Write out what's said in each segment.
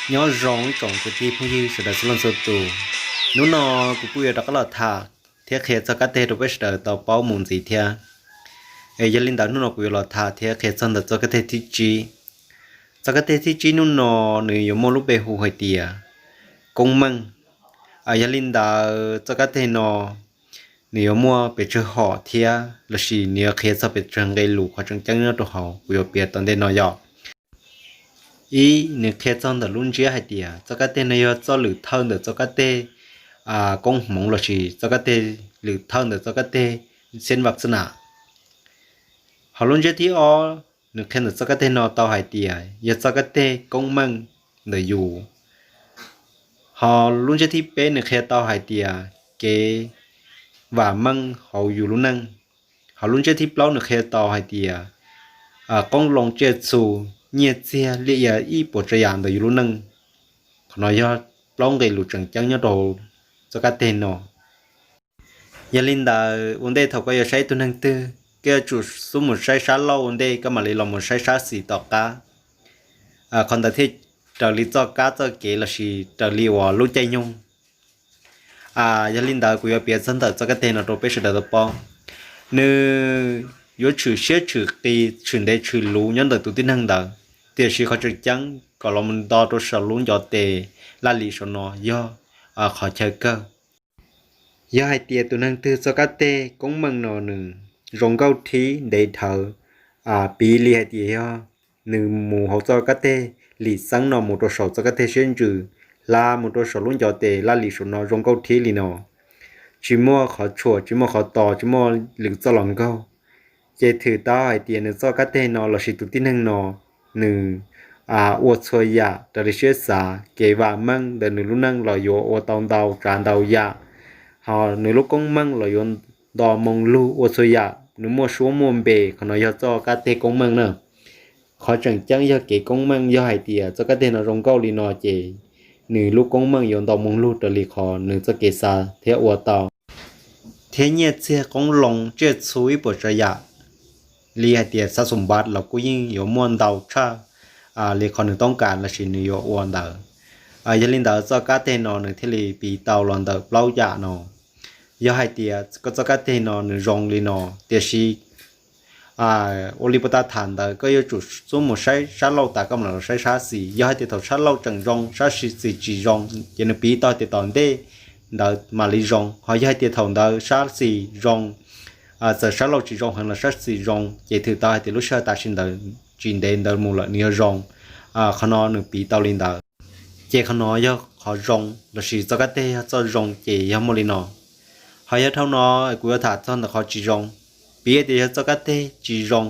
Nyob zoo ib tsoom kwv tij phooj ywg sawv daws txhua leej txhua tus. Hnub no kuv kuj yuav rov qab los tham thiab qhia txog kab teg rau peb sawv daws tau paub mus ntxiv thiab. Es yog li ntawd hnub no kuv yuav los tham thiab qhia txog ntawm txoj kab teg thib tsib. Txoj kab teg thib tsib hnub no nws yuav muaj lub npe hu hais tias koob meej. Yog li ntawd txoj kab teg no nws yuav muaj pes tsawg hom thiab lossis nws yuav qhia txog pes tsawg nqe lus, qhov tseem ceeb nyob rau hauv kuv yuav piav tom ntej no yog: Ib, nws qhia txog ntawm lub ntsiab hais tias txoj kab teg no yog txoj lwm thawj ntawm txoj kab teg koob hmoov lossis txoj kab teg lwm thawj ntawm txoj kab teg xeeb vam xab nam. Ho lub ntsiab thib ob, nws qhia ntawm txoj kab teg no tau hais tias yog txoj kab teg koob meej ntawm yus. Ho lub ntsiab thib peb nws qhia tau hais tias kev vam meej hauv yus lub neej. Ho lub ntsiab thib plaub nws qhia tau hais tias qoob loo tsiaj txhu, nyiaj txiag liaj ia ib puas tsav yam ntawm yus lub neej. Qhov no yog plaub nqe lus tseem ceeb nyob rau txoj kab teg no. Yog li ntawd ua ntej thaum koj yuav saib ib tug neeg twg, koj yuav tsum xub mus saib sab laug ua ntej koj mam li los mus saib sab xis tom qab. Qhov ntawd thiaj raws li txoj kab txoj kev lossis raws li uas lub caij nyoog. Yog li ntawd kuv yuav piav txog ntawm txoj kab teg no rau peb sawv daws tau paub. Nws yuav tshwm siab tshwm qis tshwm ntev tshwm luv nyob ntawm tus tib neeg ntawd, tiam sis qhov tseem ceeb kom los mus nto rau saum lub ncov tes laj lim saum no yog qhov chaw kawg. Yog hais tias tus neeg twg txoj kab teg koob meej no nws zoo nkauj thib ntev dhawv, piv li hais tias yog nws mus hauv txoj kab teg lim xeeb no mus rau saum txoj kab teg siab ntsws, hla mus rau saum lub ncov tes laj lim saum no zoo nkauj thib li no, tsis muaj qhov tshuam tsis muaj qhov tos tsis muaj lwm txoj los nkaug, ces thwm tau hais tias nws txoj kab teg no lossis tus tib neeg no nws ua txhua yam raws li siab xav, kev vam meej ntawm nws lub neej los yuav ua tau ntau tsav ntau yam, ho nws lub koob meej los yuav nto moo lug ua txhua yam, nws muaj suab muaj npe. Qhov no yog txoj kab teg koob meej na. Qhov tseem ceeb yog kev koob meej, yog hais tias txoj kab teg no zoo nkauj li no ces nws lub koob meej yuav nto moo lug raws li qhov nws txoj kev xav thiab ua tau. Thiab nyiaj txiag qoob loo tsiaj txhu ib puas tsav yam li hais tias xab xum npav los kuj yeej yuav muaj ntau tshaj li qhov nws toob kas lossis nws yuav ua ntawd. Yog li ntawd txoj kab teg no nws thiaj li piv tau los ntawm plaub yam no. Yog hais tias koj txoj kab teg no nws zoo li no, tiam sis ua li puag ta tham ntawd koj yuav tsum xub mus saib sab laug tas koj mam los saib sab xis. Yog hais tias thaum sab laug tseem zoo sab xis tsis zoo, ces nws piv tau tias tom ntej ntawd mam li zoo. Ho yog hais tias thaum ntawd sab xis zoo, txawm sab laug tsis zoo heev los sab xis zoo, ces thwm tau hais tias lub sij hawm tam sim ntawd tsis ntev ntawd mus lawm nws yuav zoo. Qhov no nws piv tau li ntawd. Ces qhov no yog qhov zoo lossis txoj kab teg yog txoj zoo ces yog muaj li no. Ho yog dhau no kuv yuav tham txog ntawm qhov tsis zoo. Piv tias yog txoj kab teg tsis zoo,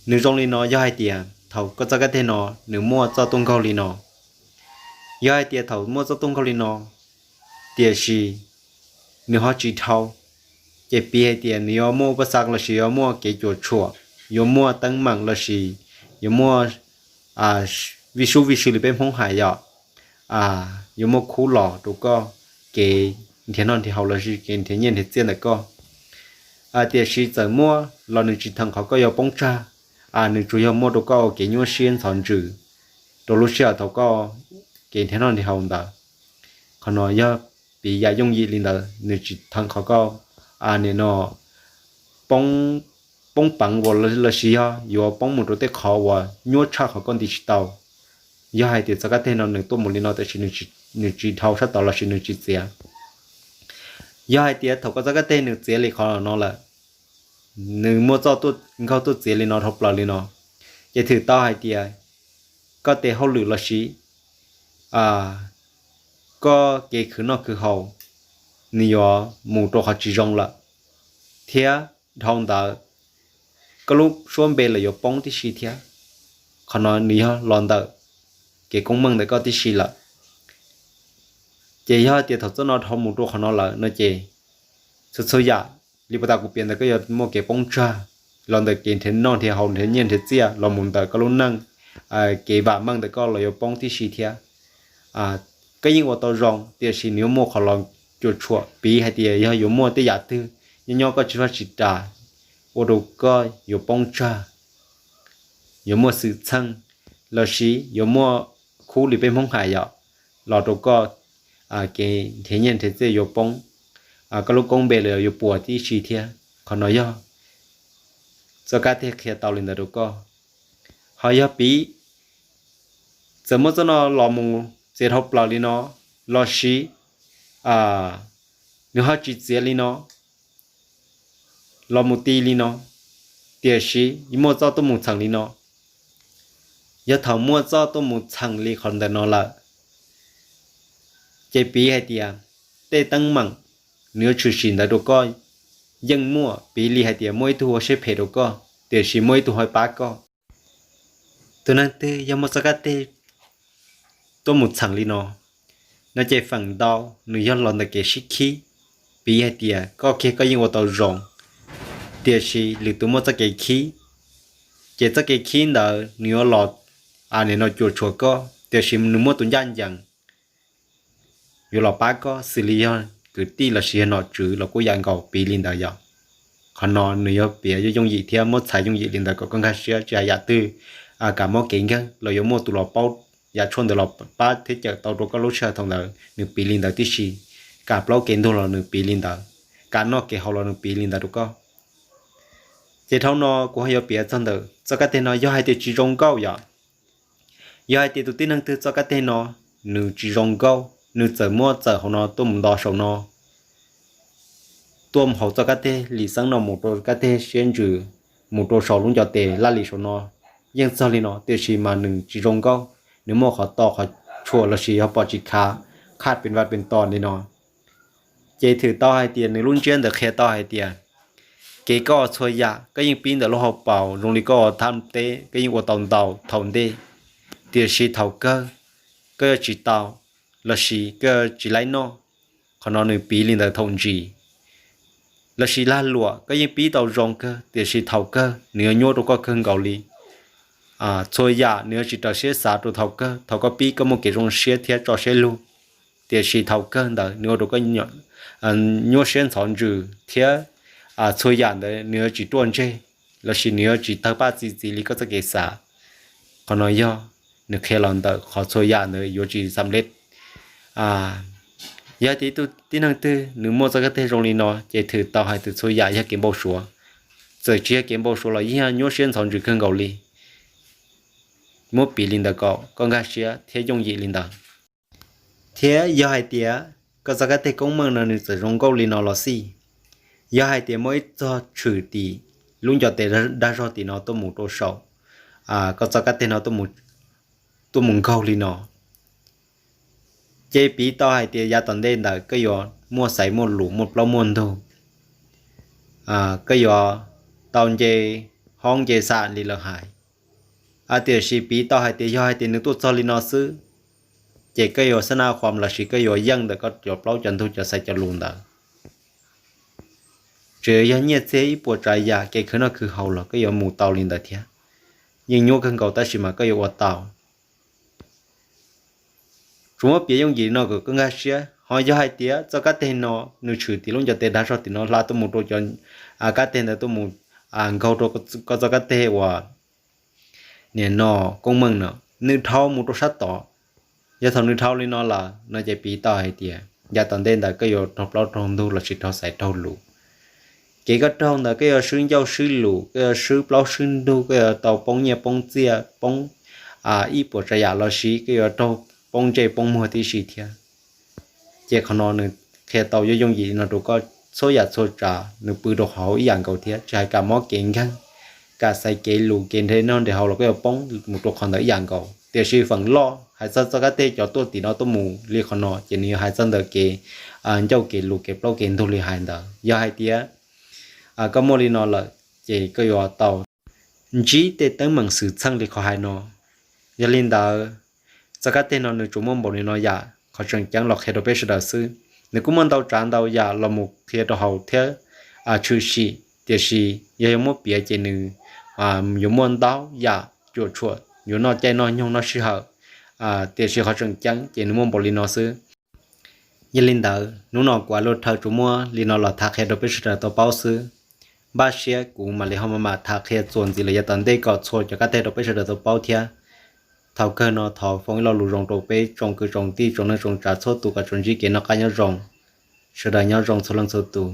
nws zoo li no yog hais tias thaum koj txoj kab teg no nws muaj txoj tuaj nkaug li no. Yog hais tias thaum muaj txoj tuaj nkaug li no, tiam sis nws ho tsis dhau, ces piv hais tias nws yuav muaj ua paj xaj lossis yuav muaj kev cuam tshuam, yuav muaj teeb meem lossis yuav muaj vij sub vij sw li peb Hmoob hais yom, yuav muaj khub los rau koj kev nrhiav noj nrhiav haus lossis kev nrhiav nyiaj nrhiav txiaj ntawm koj. Tiam sis txawm muaj los nws tsis theem qhov koj yuav poob tsag, nws tsuas yog muaj rau koj ua kev nyuaj siab ntxhov ntsws rau lub sij hawm thaum koj kev nrhiav noj nrhiav haus ntawd. Qhov no yog piv yam yooj yim li ntawd, nws tsis theem qhov koj nim no poob peev uas lossis yog yuav poob mus rau tej qhov uas nyuaj tshaj qhov koj nti tsis tau. Yog hais tias txoj kab teg no nws tuaj mus li no tiam sis nws tsis dhau sab tod lossis nws tsis txiav. Yog hais tias thaum koj txoj kab teg nws txiav li qhov no lawm, nws muaj txoj tuaj nkaug tuaj txiav li no dhau plaws li no, ces thwm tau hais tias koj tes hauj lwm lossis koj kev khwv noj khwv haus nws yuav mus rau qhov tsis zoo lawm, thiab dhau ntawd koj lub suab npe los yuav poob tib si thiab. Qhov no nws yog los ntawm kev koob meej ntawm koj tib si lawm. Ces yog tias thaum txoj no dhau mus rau qhov no lawm no ces txhua txhua yam li puag ta kuv piav ntawd koj yuav muaj kev poob tsag los ntawm kev nrhiav noj nrhiav haus nrhiav nyiaj nrhiav txiaj los mus ntawm koj lub neej, kev vam meej ntawm koj los yuav poob tib si thiab. Koj yeej ua tau zoo tiam sis nws yuav muaj qhov los cuam tshuam piv hais tias yog yuav muaj tej yam twg nyob nyob koj tsis vaj tsis ras ua rau koj yuav poob tsag, yuav muaj xwm txheej lossis yuav muaj khub li peb Hmoob hais yom, los rau koj kev nrhiav nyiaj nrhiav txiaj yuav poob, koj lub koob npe los yuav puas tib si thiab. Qhov no yog Txoj Kab Teg qhia tau li ntawd rau koj. Ho yog piv, txawm muaj txoj no los mus txiav dhau plaws li no, los sis nws ho tsis txiav li no, los mus ti li no, tiam sis muaj txoj tuaj mus txheem li no. Yog thaum muaj txoj tuaj mus txheem li qhov ntawm no lawm, ces piv hais tias tej teeb meem nws yuav tshwm sim ntawd rau koj yeej muaj. Piv li hais tias muaj ib tug ua siab phem rau koj, tiam sis muaj ib tug ho pab koj. Tus neeg twg yog muaj Txoj Kab Teg tuaj mus txheem li no, no ces feem ntau nws yog los ntawm kev sib khib. Piv hais tias koj kiag koj yeej ua tau zoo, tiam sis lwm tus muaj txoj kev khib, ces txoj kev khib ntawd nws yuav los, nim no cuam tshuam koj, tiam sis nws muaj tus ncaj ncees yuav los pab koj, xws li yog kwv tij los sis yog nom tswv los kuj yam nkaus. Piv li ntawd yom. Qhov no nws yog piav yooj yooj yim thiab muab txhais yooj yim li ntawd kom koj nkag siab, tsis hais yam twg kam mob kev nkeeg los yuav muaj tus los paub yam tshuaj ntawd los pab thiab cawm tau rau koj lub sij hawm thaum ntawd. Nws piv li ntawd tib si, kam plaub kev ntug los nws piv li ntawd, kam noj kev haus los nws piv li ntawd rau koj. Ces dhau no kuv ho yuav piav txog ntawm Txoj Kab Teg no, yog hais tias tsis zoo nkauj yom, yog hais tias tus tib neeg twg Txoj Kab Teg no nws tsis zoo nkauj, nws txawm muab txawm hauv no tuaj mus nto saum no, tuaj hauv Txoj Kab Teg Lis Xeeb no mus rau Kab Teg Siab Ntsws, mus rau saum lub ncov tes Laj Lis saum no, yeej txog li no, tiam sis mas nws tsis zoo nkauj, nws muaj qhov to qhov tshuam los sis yog pom tsis khav, qhaj pes vaj pes tos li no. Ces thwm tau hais tias nws lub ntsiab ntawd qhia tau hais tias kev koj ua txhua yam koj yeej pib ntawm lub hauv paus zoo li koj ua thaj teb koj yeej ua tau ntau thaum ntej, tiam sis thaum kawg koj yuav tsis tau, los sis koj yuav tsis laib noj. Qhov no nws piv li ntawd thaum ntsis. Los sis lag luam koj yeej pib tau zoo kawg, tiam sis thaum kawg nws yuav nyuaj rau koj kawg nkaus li. Txhua yam nws yuav tsis raws siab xav rau thaum kawg. Thaum koj pib koj muaj kev zoo siab thiab tso siab lug, tiam sis thaum kawg ntawd nws ua rau koj nyuaj siab ntxhov ntsws thiab txhua yam ntawd nws yuav tsis ruaj ntseg, los sis nws yuav tsis tawg paj txi txiv li koj txoj kev xav. Qhov no yog nws qhia los ntawm qhov txhua yam ntawd yuav tsis xam lej. Yog tias ib tug tib neeg twg nws muaj Txoj Kab Teg zoo li no ces thwm tau hais tias txhua yam yog kev npau suav. Txawm tsis yog kev npau suav los yeej yog nyuaj siab ntxhov ntsws kawg nkaus li. Muab piv li ntawd kom koj nkag siab thiab yooj yim li ntawd. Thiab yog hais tias koj Txoj Kab Teg koob meej no nws txawm zoo nkauj li no los xij, yog hais tias muaj ib txog tshwm tim lub ncov tes dag zog tim no tuaj mus rau saum koj Txoj Kab Teg no tuaj mus nkaug li no, ces piv tau hais tias yav tom ntej ntawd koj yuav muaj xaiv muaj lus muaj plaub muaj ntug, koj yuav tau nce hoob nce xam li lawv hais. Tiam sis piv tau hais tias yog hais tias nws tuaj txog li no xwb, ces koj yuav xab naj qhuam los sis koj yuav yeej ntawm koj cov plaub cov ntug cov xaiv cov lus ntawd. Tseem yog nyiaj txiag ib puas tsav yam kev khwv noj khwv haus los koj yuav mus tau li ntawd thiab. Yeej nyuaj kawg nkaus tab sis mas koj yuav ua tau. Tsuas muab piav yooj yim no kom koj nkag siab. Ho yog hais tias Txoj Kab Teg no nws tshwm tim lub ncov tes dag zog tim no hla tuaj mus rau cov kab teg ntawd tuaj mus nkaug rau koj Txoj Kab Teg uas nim no koob meej no, nws dhau mus rau sab tod. Yog thaum nws dhau li no lawm no ces piv tau hais tias yav tom ntej ntawd koj yuav raug plaub raug ntug los sis raug xaiv raug lus. Kev koj raug ntawd koj yuav swb ncauj swb lus, koj yuav swb plaub swb ntug, koj yuav tau poob nyiaj poob txiaj, poob ib puas tsav yam los sis koj yuav raug poob ntsej poob muag tib si thiab. Ces qhov no nws qhia tau yooj yooj yim no rau koj, txhua yam txhua tsav nws pw rau hauv ib yam nkaus thiab, tsis hais kam mob kev nkeeg, kam xaiv kev lus kev nrhiav noj nrhiav haus los koj yuav poob mus rau qhov ntawd ib yam nkaus. Tiam sis feem loj hais txog Txoj Kab Teg cov tuaj tim no tuaj mus li qhov no ces nws yuav hais txog ntawm kev ncauj kev lus kev plaub kev ntug li hais ntawd. Yog hais tias koj muaj li no lawm ces koj yuav tau ntsib tej teeb meem xwm txheej li qhov hais no. Yog li ntawd, Txoj Kab Teg no nws tsuas muaj npaum li no yam qhov tseem ceeb los qhia rau peb sawv daws xwb. Nws kuj muaj ntau tsav ntau yam los mus qhia rau hauv thiab tshwm sim, tiam sis yog yuav muab piav ces nws yuav muaj ntau yam cuam tshuam yuav noj caij noj nyoog noj sij hawm, tiam sis qhov tseem ceeb ces nws muaj npaum li no xwb. Yog li ntawd hnub no kuv a luaj thawj tsuas muab li no los tham qhia rau peb sawv daws tau paub xwb. Npaj siab kuv mam li ho maj mam tham qhia txuas ntxiv lawm yav tom ntej kom txhua cov kab teg rau peb sawv daws tau paub thiab. Thaum kawg no thov foom ib lo lus zoo rau peb tsoom kwv tsoom tij tsoom neej tsoom tsav txhua tus kom tsuas ntsib kev noj qab nyob zoo, sawv daws nyob zoo txhua leej txhua tus.